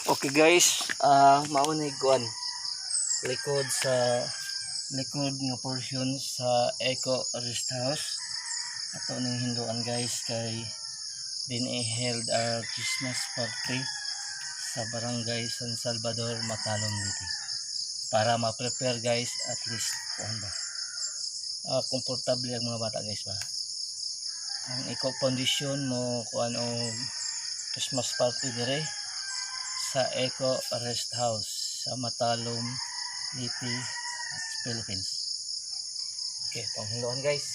Okay guys, mao ni kuan likod sa likod nga portion sa Eco Rest House. Ato ning hinloan, guys, kay din held our Christmas party sa Barangay San Salvador, Matalom, Leyte. Para ma-prepare, guys, at least kuan ba? Komportable ang mga bata, guys, ba. Ang Eco Foundation mo kuan og Christmas party dire sa Eco Rest House sa Matalom, Leyte, Philippines. Okay, panghinloan, guys.